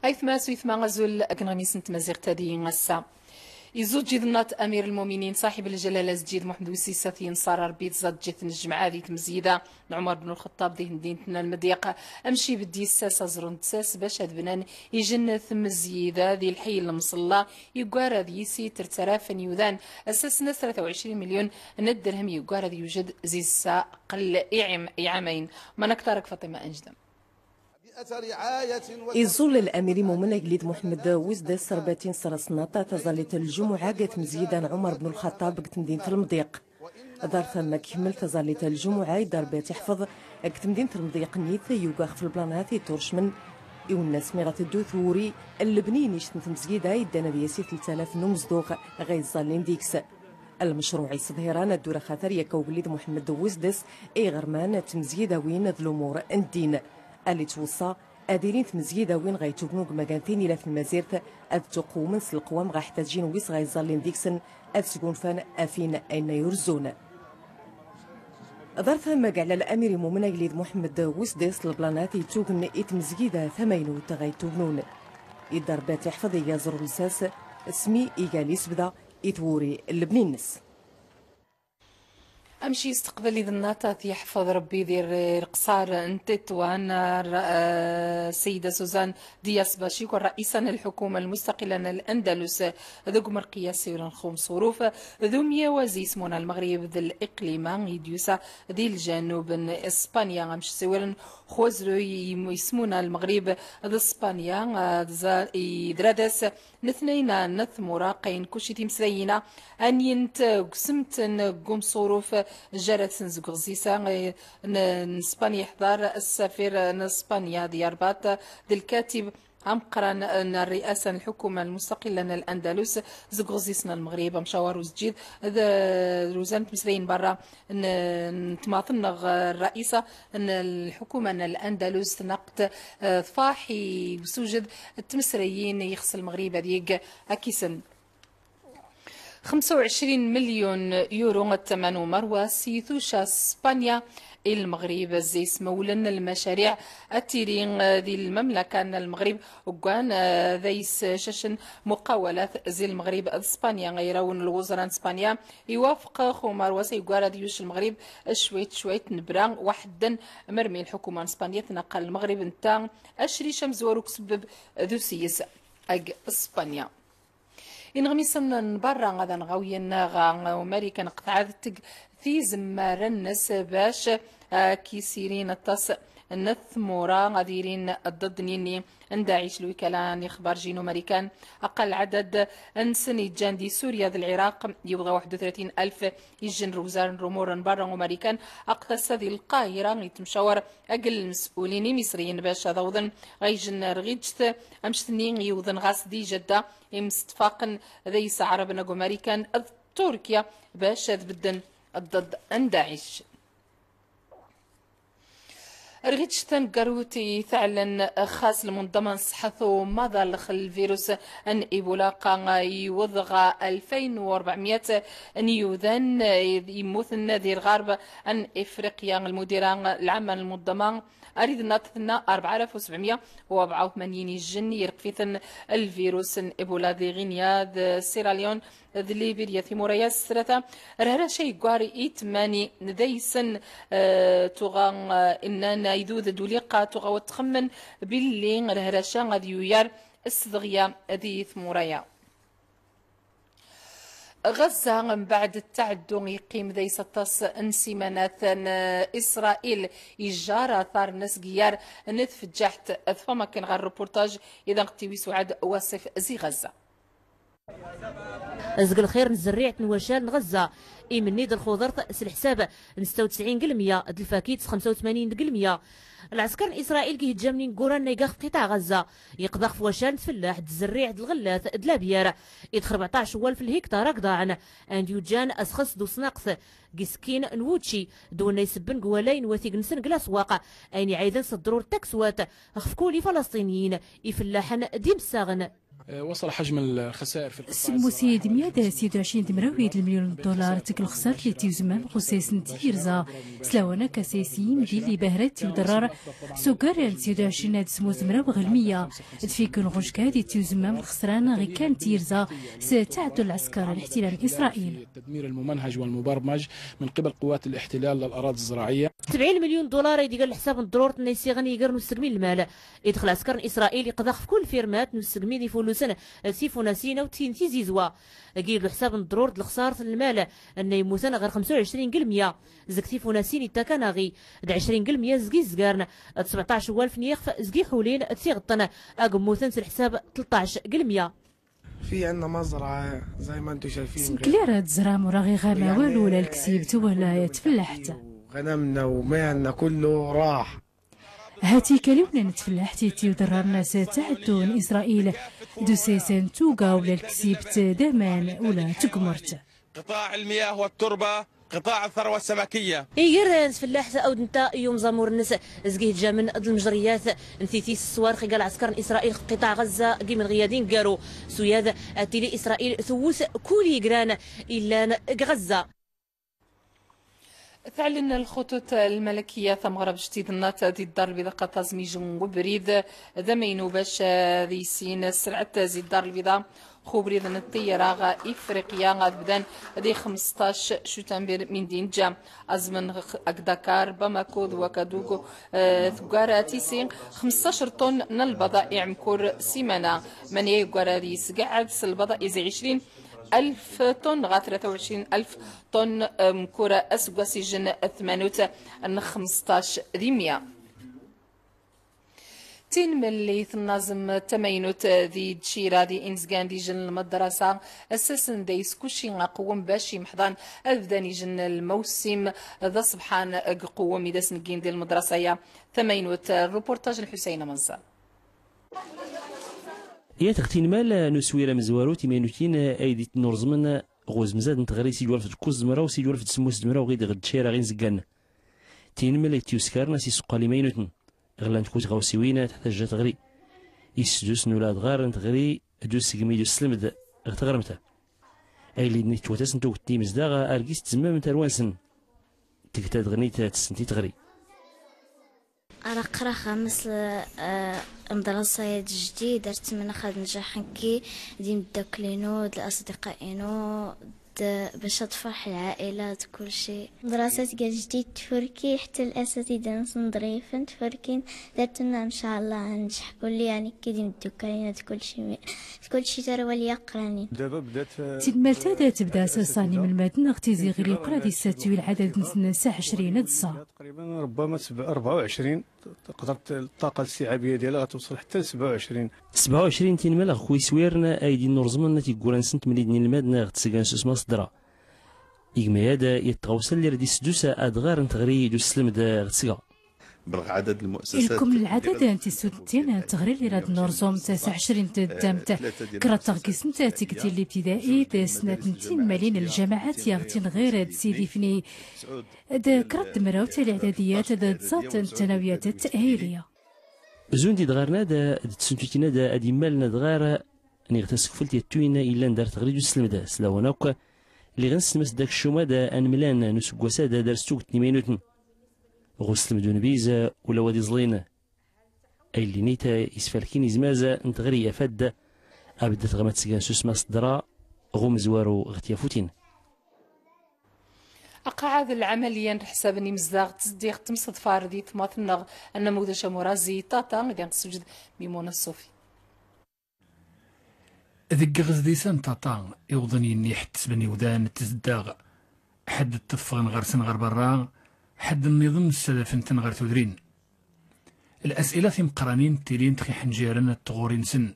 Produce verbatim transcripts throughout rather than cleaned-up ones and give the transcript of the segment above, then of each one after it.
Aytma s uytma, azul akken ɣ-iɣmisen n tmaziɣt-agi ass-a. Iẓuǧǧ iḍ-nna amir lmuminin ṣaḥib lǧalala Sǧid Muḥemmed Wis Sisa, ad t-inṣer Ṛebbi, tẓaǧǧet n lǧemɛa di tmezgida n Ɛumar ben Lxeṭṭab di temdint n Lmedyeq. Amcib d-yessas aẓru n tsas bac ad bnan ijen n tmezgida di lḥi n lmṣella, yeggar ad yis tret alaf n yiwdan, assasen-as tlata u ɛecrin milyun n dderhem, yeggar ad yujed zi sessa qell iɛamayn. Mana akter ɣer Faṭima Anjdam. Iẓẓul lamir imumen agellid Muḥemmed Wis Sisa, ṛebba ad t-inṣer ass-nna taẓallit n lǧumuɛa ɣer tmezgida n Ɛumar ben Lxeṭṭab ɣer temdint n Lmedyeq. Ḍarfan ma tkemmel taẓallit n lǧumuɛa, idder Ṛebbi ad t-iḥfeḍ, ɣer temdint n Lmedyeq-nni, yuga xef lblanat iturcmen. Iwenna-s mi ɣa teddu twuri n lebni n icc n tmezgida, iddan ad yas tlet alaf n umezduɣ ɣa iẓẓallin deg-s. Lmecṛuɛ iṣḍhiran ad d-ur axatar yakka ugellid Muḥemmed Wis Sisa i iɣerman n tmezgidawin d lumur n ddin. Alli ittweṣṣa ad ilin tmezgidawin ɣa itugnu deg umagan tinilat n tmazirt, ad ttuqewmen s leqwam ɣa ḥtajin wis ɣa iẓẓallin deg-sen, ad sgunfan afin ayen ay urzun. Ḍarfan ma gɛella lamir imumen agellid Muḥemmed Wis Sisa s leblanat itugnen i tmezgida tamaynut ɣa itugnun. Idder Ṛebbi ad t-iḥfeḍ, iga aẓru n lsas, s mi iga lisbda i twuri n lebni-nnes. Amcib isteqbel iḍ-nna, ad t-iḥfeḍ Ṛebbi, di lqṣar n Titwan, eh, Ssida Suzan Dias Bacik, ṛṛaɛisa n lḥukuma lmustaqila n Landalus, deg umerqi-a siwren ɣef umṣuruf d umyaw zi ismuna Lmeɣrib d liqlima i d-yusa di ljanub n Spanya. Amcib siwren ɣef wazruy ismuna Lmeɣrib d Spanya, eh, d za-, i d-radas n tnayna n tmura, qayen kulci timesrayin-a ad n-yint deg usemten n umṣuruf, jarrad-sen deg uɣzis-a, eh, n, n Spanya, iḥḍer ssafir n Spanya di Ṛbat, d lkatib ameqqran n ṛṛiasa n lḥukuma lmustaqila n Landalus deg uɣzis n Lmeɣrib, amcawar usǧid d, d lwuzan n tmesrayin n berra n, n tmaḍt-nneɣ, ṛṛaɛisa n lḥukuma n Landalus, tnaqqt, eh, tfaḥ i usujed n tmesrayin ixṣṣ Lmeɣrib ad yeg akk isem. Xemsa u ɛecrin milyun yuru n ttaman umarwas i tuca Spanya i Lmeɣrib, zi ismawlen n lmacariɛ ad tiri, eh, di lmamlaka n Lmeɣrib, uggan, eh, ad ays cacen muqawalat zi Lmeɣrib d Spanya. Ayraw n lwezra n Spanya iwafeq ɣ umarwas, yeggar ad yuc Lmeɣrib cwayt cwayt, nebra waḥden, mermi lḥukuma n Spanya tnaqqal Lmeɣrib nta acric amezwaru deg usebbeb d useyyes ɣ Spanya. Ineɣmisen n berra ad nɣawyen ɣa Marikan, qeṭɛet teg tizemmar-nnes bac, eh, ad k-isirin aṭas n tmura ad irin ḍḍ nini n Daɛic. Lwikala n ixbar jinu Marikan, aqal lɛadad-nsen iǧǧan di Surya d Lɛiraq iwḍa waḥed u tlatin alf. Ijjen rwzar n rumur n berra n Marikan aqtasa di Lqahira, ittemcawar ɣa lmes'ulin imisriyen bac ad awḍen ɣa ijjen rɣiǧt amct-nni iwḍen ɣas di Jedda, imsetfaqen d ays Ɛraben ɣa Marikan d Turkya bac ad bedden ḍḍ n Daɛic. Rɣiǧt taneggarut itaɛlen ɣas lmunḍama n ṣṣeḥḥa d umaḍal ɣef lvirus n Ebola, qa iwweḍ ɣa alfayn u ṛebɛemya n yiwdan immuten di lɣerb n Ifriqya. Lmudira lɛama n lmunḍama Arid n Naṭ tenna rebɛa alaf u sebɛemya u rebɛa u tmanyin ijjen irqef-iten lvirus n Ebola di Ɣinya d Sierra Leone d Liberya. Timura-ya s-srata rhraca iggar i tmani d aysen, eh, tuɣa, eh, innan aydud d uliqa tuɣa wa txemmen billi rhraca ad yuyar s-dɣya di tmura-ya. Ɣazza, mbeɛd ttaɛeddu iqqim days aṭas n simanat n Isṛayil, ijjar aṭar n asgeyyar n tfeǧǧaḥt. Tfam akken ɣer rreportaj iḍ-a ɣ-tiwi Suɛad Wasif zi Ɣazza. Azg lxir n tzerriɛt n wacal n Ɣazza, imenni d lxuḍert s leḥsab n setta u tesɛin g lmya, d lfakit s xemsa u tmanyin g lmya. Lɛesker n Isṛayil gi hejjamni n gguran n igaq f qitaɛ Ɣazza, iqḍa xf wacal n tfellaḥt d tzerriɛt d lɣellat d labyar, id x rbeɛṭac walf lhiktar agḍaɛen, and yuǧǧan asxes d usnaqt g isekkin n wučči, d wanna isebben g walay n watig-nsen g laswaq, ayen iɛayden s ddrur d takswat xf kul Ifalesṭiniyen ifellaḥen d imessaɣen. وصل حجم الخسائر في القطاع الزراعي حوالي خمسمية. Siwsmut d miyad siwed u ɛecrin d mraw d lmelyun n ddollar tek lxsart lli tiwzemmam ɣ usayes n tyirza. S lawan akk asayes n yimdi lli bahra tiwderrar s uggar n siwed u ɛecrin ad smut mraw ɣ lmya. Dfik n ɣucka di tiwzemmam lxsran ɣ ikkan tyirza s taɛddu n lɛskar n lihtilal n Israil. التدمير الممنهج والمبرمج من قبل قوات الاحتلال للأراضي الزراعية. Sebɛin lmelyun n ddollar ay d-iga lḥsab n ddrurt n isiɣen iger n ussegmi n lmal. Idx lɛskar n Israil iqḍa ɣef kull firmat n ussegmi d ifulusen d tifunasin awd tin tizizwa. Agi d lḥsab n ddrurt d lxsart n lmal n immuten ɣer xemsa u ɛecrin g lmya zeg tifunasin ittakanaɣi, d ɛecrin g lmya zeg izgaren, d sebɛṭac walef n yixef zeg iḥulin d tiɣeṭṭen ag mmuten s lḥsab tleṭṭac g lmya. في عندنا مزرعة زي ما انتم شايفين. Smekkli ara tzram ur aɣ-iɣama walu, la lksibt wala tfellaḥt. غنمنا ومالنا كله راح. Hati ikaliwnen n tfellaḥt i tiwderrarn s taɛddu n Israil d usayes n tuga wala lksibt d aman wala tagmert. قطاع المياه والتربة، قطاع الثروة السمكية. Iger n tfellaḥt awd nta i umẓamur-nnes zeg ihjjamen d lmejriyat n titi s ṣṣwarx iga lɛskar n Israil ɣef qiṭaɛ Ɣazza g imenɣiyad ineggaru. S uyad ad tili Israil tewwet kull igran illan g Ɣazza. Tɛllen lxuṭuṭ lmalkiya tameɣra bej tidnat di Ddar Lbiḍa ɣa taẓmij n webrid d amaynu bac ad isin sserɛet zi Ddar Lbiḍa ɣ ubrid n ṭṭiyara ɣa Ifriqya ad bdan di xemsṭac cutamber min d-inǧa. Aẓmen ɣ-, ɣ Dakar, Bamako d Wakadugu, eh, teggar tisi xemsṭac ṭun n lbaḍa'iɛ mkul simana. Manya yeggar ad yesgeɛɛed s lbaḍa'iɛ zi ɛecrin alef ṭun ɣa tlata u ɛecrin alef ṭun, eh, mkul aseggas ijjen tmanut n xemsṭac di mya. Tinmel i tnaẓem tamaynut di Dcira di inzgan d ijel n lmadrasa, ass-asen da iskuci aqwem bac imḥḍan ad bdan ijel n lmawsim d aṣebḥan g qwem i da s-neggin di lmadrasa-ya tamaynut. Rruportaj n Ḥusayn Amanṣar. Yat ɣ tinmel n uswir amezwaru timaynutin ay d-itnurẓmen ɣ uzmzad n tɣri s ijwalef d kuẓ d mraw s ijwalef d semmus d mraw ɣid ɣ Dcira ɣ inzgan. Tinmel i t-iwskaren a s-iseqqal imaynuten. Ɣ llant kuẓ tɣawsiwin a teḥtaǧ tɣri. Isdusen ula adɣar n tɣri d usegmi d uselmed ɣ tɣrmt. Aylli-nni tettwatasn tugt n imezdaɣ ar gis tzemmem tarwa-nsen. Teg tadɣnit tessent i tɣri. Ara qqrax ɣ ammas, eh, lmadrasa-ya d jdid, ar tmnnax ad njaḥ nekki d imeddakel-inu d laṣdiqa-inu. د-، باش تفرح العائلة، كل شيء. مدرسة قال جديد تفركي، حتى الأساتذة نص نظريفن تفركين. درت لنا إن شاء الله ننجح كل، يعني، كي ديم الدكاينة كل شيء، كل شيء ترى ولي يقراني. دابا بدات، آه، تنملت هذا تبدا ساساني من المدن اختي زي غير يقرا دي ستوي العدد نسنسى عشرين دصا. تقريبًا ربما سب-، أربعة وعشرين. قدرت الطاقة الاستيعابية ديالها غتوصل حتى ل سبعة وعشرين. سبعة وعشرين تنمل غ كويسويرن أيدي نورزمن تيقولن سنت مليدني المدن غ تسقان سوسما صدرا. إيقما يادا يتغوصل لي ردي سدوسا أدغار نتغري دو سلم دا غ تسقا. بلغ عدد المؤسسات إلكم العدد أنت سوتين تغري لي راد نورزوم تسع عشرين تدامت. كرا تغكيس نتا تكتي الابتدائي تسنات نتين مالين الجماعات يغتين غير سيدي فني. د كرد مراوت الإعداديات د تسعة الثانويات التأهيلية. زون دي دغارنا دا، د تسنتوتينا دا، أدي مالنا دغار، نيغ تسكفلت يتوينا إلا ندار تغريد وسلم دا، سلاوان أكو، لي غنسمس داك الشوما دا، أنملان نسقوسا دا، دار سوق تنمينوتن. غو سلم دون بيزا، ولا وادي زلين. أي اللي نيتا يسفالكين يزمازا، نتغري يا فد، أبدت غمت سقان سوسما صدرا، غو مزوارو غتيافوتين. Aqaɛad n lɛamaliya n leḥsab n imezdaɣ tezdiɣ temseḍfar di tmaṭ-nneɣ annamudac amurazi Ṭaṭa, ad aɣ-d-tessewǧed Mimuna Ṣṣufi. Deg iɣezdisan n Ṭaṭa, iwḍen yenni ḥettesben iwdan n tzeddaɣ, ḥedd tteffɣen ɣer-sen ɣer berra, ḥedd nniḍen ssadafen-ten ɣer tudrin. Lɛasila timeqqranin ttilint ɣ iḥenǧaren d tɣuri-nsen,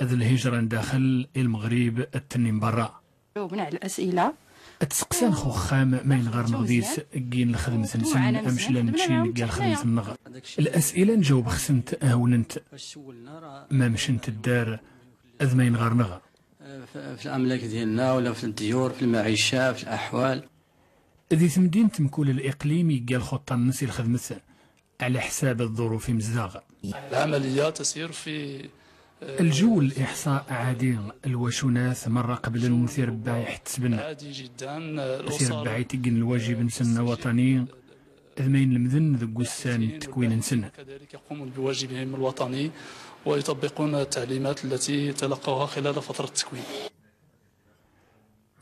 d lhijra n daxel i Lmeɣrib d ttenni n berra. جاوبنا على الأسئلة. Ttseqsan x uxxam ma yenɣaren ɣ did-s gin lxedmet-nsen, amec llan ččin gar lxedmet-nneɣ. Lɛasila njaweb ɣer-sent hewlent, ma mcent ddar d ma yenɣaren-ɣ. في، في الأملاك ديالنا ولا في الديور، في المعيشة، في الأحوال. Di temdint mkul liqlim yegga lxuṭṭa-nnes i lxedmet ɛla ḥsab ḍḍuruf imezdaɣ. العملية تسير في، الجو الإحصاء عادي، الوشونات مرة قبلن ثيرباع يحتسبن. عادي جدًا. ثيرباع يتقن الواجب نسن وطني، ذ ما ينلمدن ذ قسان التكوين نسن. كذلك يقومون بواجبهم الوطني ويطبقون التعليمات التي تلقوها خلال فترة التكوين.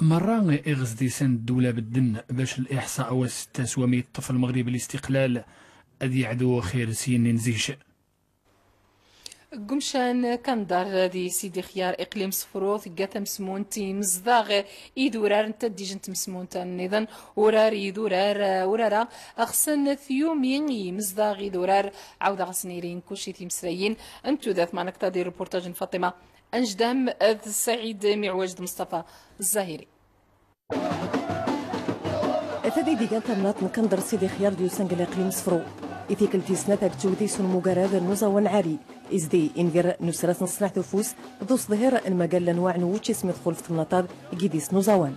مرة إغز ديسان الدولة بدن باش الإحصاء والستة سوامي يطف المغرب الاستقلال، أذ يعدو خير سين نزيش. Gumcan Kandar di Sidi Xyar, iqlim Sefrut, ga tamsmunt imezdaɣ idurar n tadijt n tmsmunt nniḍen, urar idurar, urara, ɣsen tyumi imezdaɣ idurar, ɛawdeɣ-asen irin kulci timesrayin n tudert. Manakta di reportaj n Faṭima Anjdam d Saɛid Miɛwaj d Mustafa Zahiri. Tadidi gan tamnaḍt n Kandar Sidi Xyar d-yusan g liqlim Sefru. I tikkelt tis snat ag tugdi s unmugar-ad n uẓawan ɛari, izdi inger n usrat n ṣṣnaɛt ufus, d uṣḍhir n magal lanwaɛ n wučči s midxul f temnaḍt-ad g idis n uẓawan.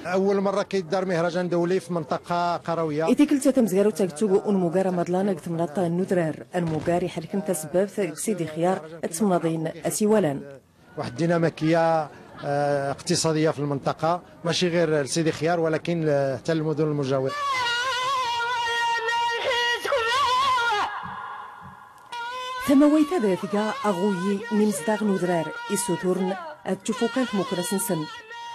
أول مرة كيدار مهرجان دولي في منطقة قروية. I tikkelt tamezgarut ag tug unmugar amaḍlan g temnaḍt n udrar, anmugar iḥelkn tasebbabt g Sidi Xyar d temnaḍin asiwalan. واحد الديناميكية، آه، اقتصادية في المنطقة، ماشي غير لسيدي خيار، ولكن ل-، حتى للمدن المجاورة. Tamawayt-ad tga aɣuyi n imezdaɣ n udrar, issuturn ad tcufu kan tmukras-nsen.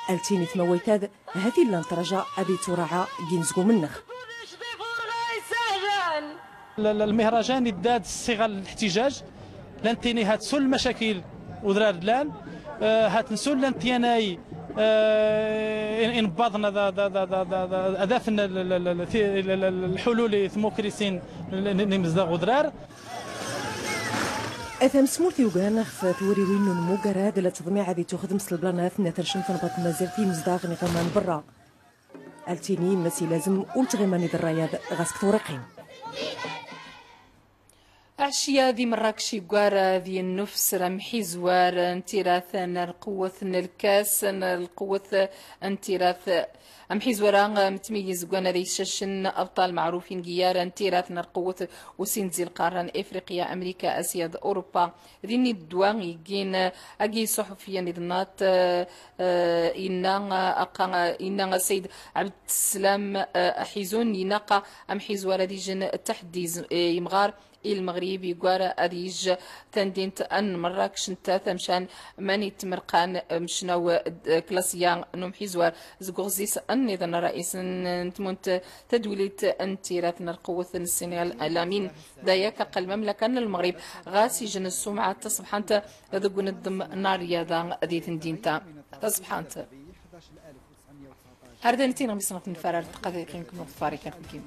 Altini tamawayt-ad, ha-t-illan traja ad ituraɛa g inezgum-nnex. ال-، ال-، المهرجان يداد صغر الاحتجاج، لان تيني هات سل مشاكل ودرار دلان، آه، هات نسل لان تياناي، آه، إن، إن بعضنا ذا، ذا، ذا، ذا، ذا، ذا، أدافن ال-، ال-، ال-، ال-، ثي-، ال-، ال-، ال-، الحلول ثموكريسين ل-، ل-، نمزدغ ودرار. Atamsmurt yugran ɣef twuriwin n unmugar-ad la tḍmiɛ ad ituxdem s lblanat n tercemt n baṭ n tmazirt imezdaɣ n iɣaman berra. Altini, masi lazem ur tɣiman iḍerrayad ɣas k twriqin. Ɛecya di Mṛakec iggar di nnefs amḥizwar n tirat n lqewwet n lkas n lqewwet n tirat. Amḥizwar-a mtmiyyiz g wanadi icacen abṭal meɛrufin g iyyar n tirat n lqewwet usin d zi lqarra n Ifriqya, Amrika, Asya d Uṛupa. Dinni ddwa iggin agi iṣuḥufiyen iḍnat, eh, eh, inna, eh, aqa, eh, inna Sayid Ɛebd Slam, eh, Aḥizun, inna aqa amḥizwar ad ijjen taḥeddi, eh, imɣar i Lmeɣrib, igwar ad ijj tandint n Mṛakec n tata mcan mani tmerqan, eh, mcnaw, eh, klasya n umḥizwar. Zeg uɣzis nniḍen, ṛaïs n, n tmunt tadwilit n tirat n lqewwet n Ssineɣal Lamin Dayek, aqa lmamlaka n Lmeɣrib ɣas ijjen ssumɛa taṣebḥant deg uneḍḍem n rryada di tndint-a taṣebḥant. Ar da nti neɣ mi snɣ tnfar ar tqadri qim knu tfari kan xkim.